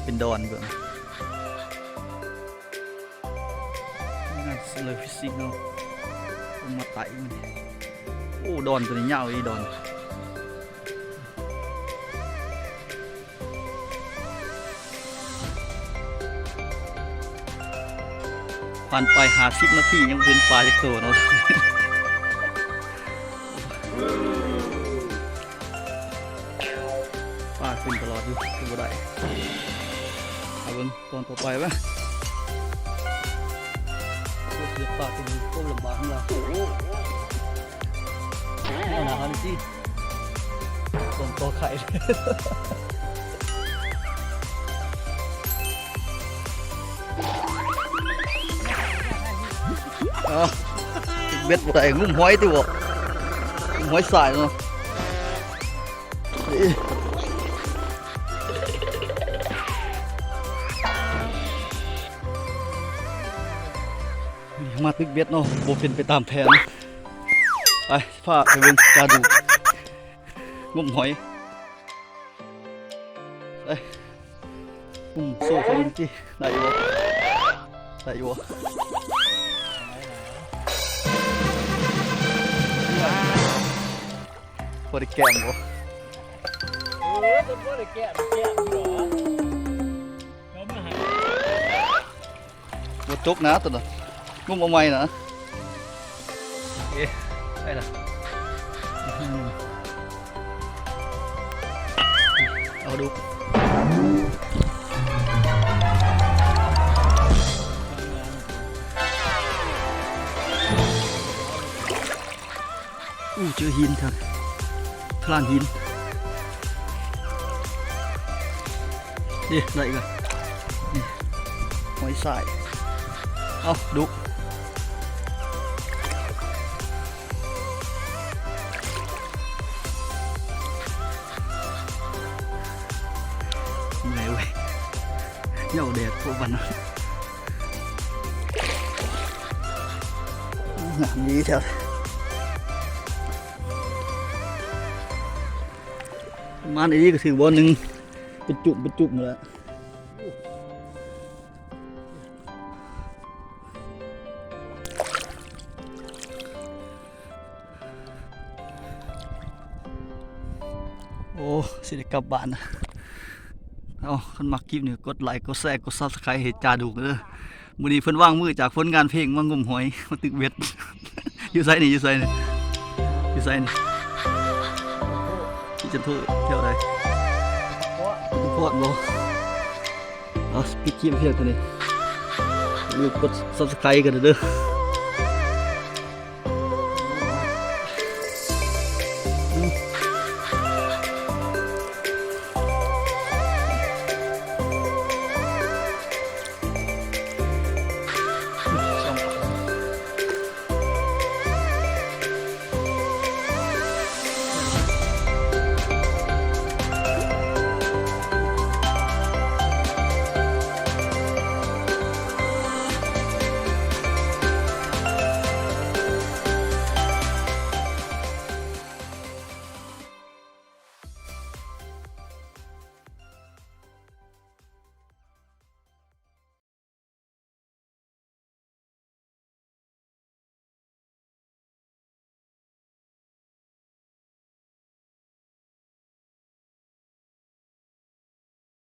ເປັນດອນເບິ່ງ ງາມເລີຍ physique ເນາະ ລົງມາໄຕ່ມັນ. ໂອ້ ດອນໂຕນີ້ຍາວອີ່ ດອນ. ຜ່ານໄປຫ້າສິບນາທີ ຍັງບໍ່ເຫັນປາຈັກໂຕເນາະ. ປາຂຶ້ນຕະຫຼອດຢູ່ ຄືບໍ່ໄດ້. ເອົາເບິ່ງຕອນຕໍ່ໄປວະ. ໂອ້ ເກີດປາຕົວນີ້ ໂຄດລຳບາກນະ. ແນວໜາວນີ້ຕິ ຕົວຕໍ່ໄຂ່. ເອົາ ເບັດບໍ່ໄດ້ ງຸ້ມຫອຍຕິບໍ ງຸ້ມຫອຍຊາຍເນາະ. ມາຕຶກເບັດເນາະ ບໍ່ເປັນໄປຕາມແຜນ. ໄປ ພາໄປເບິ່ງຈາດູກ ງົມຫອຍ. ໄປ ງຸ້ມໂຊເຂົາເບິ່ງຕິ ໄດ້ຢູ່ບໍ່ ໄດ້ຢູ່ບໍ່. ພໍໄດ້ແກ້ມບໍ່? ເອີ ບໍ່ໄດ້ແກ້ມ ແກ້ມຢູ່ດອກ ເອົາມາໃຫ້. ບໍ່ຕົກນະຕົວນັ້ນ ງົມເອົາໃໝ່ນະ. ເອ ໄປລະ ເອົາດຸ. ອູ້ ເຈີຫີນທ່ານ ທະລານຫີນ. ເດ້ ໄດ້ອີກລະ ນີ້ ຫອຍຊາຍ. ເອົາ ດຸ ເມື່ອຍເວີຍ ເຫຍົາແດດໂພດປານນັ້ນ. ງາມດີແທ້ ມານອີ່ຫຼີກະຖືກບໍ່ໜຶ່ງ ເປັນຈຸກເປັນຈຸກໝົດແລ້ວ. ໂອ້ ຊິໄດ້ກັບບ້ານນະ. ເອົາ ຄັນມັກຄລິບນີ້ ກົດໄລ ກົດແຊ ກົດ Subscribe ໃຫ້ຈາດຸກເດີ. ມື້ນີ້ເພິ່ນວາງມືຈາກຜົນງານເພງ ມາງົມຫອຍ ມາຕຶກເບັດ. ຢູ່ໃສນີ້ ຢູ່ໃສນີ້ ຢູ່ໃສນີ້? ທີ່ຈັນໂທ ແຖວໃດ? ໂພດບໍ່? ເອົາ ປິດຄລິບພຽງເທົ່ານີ້ ຢ່າລືມກົດ Subscribe ກັນເດີ.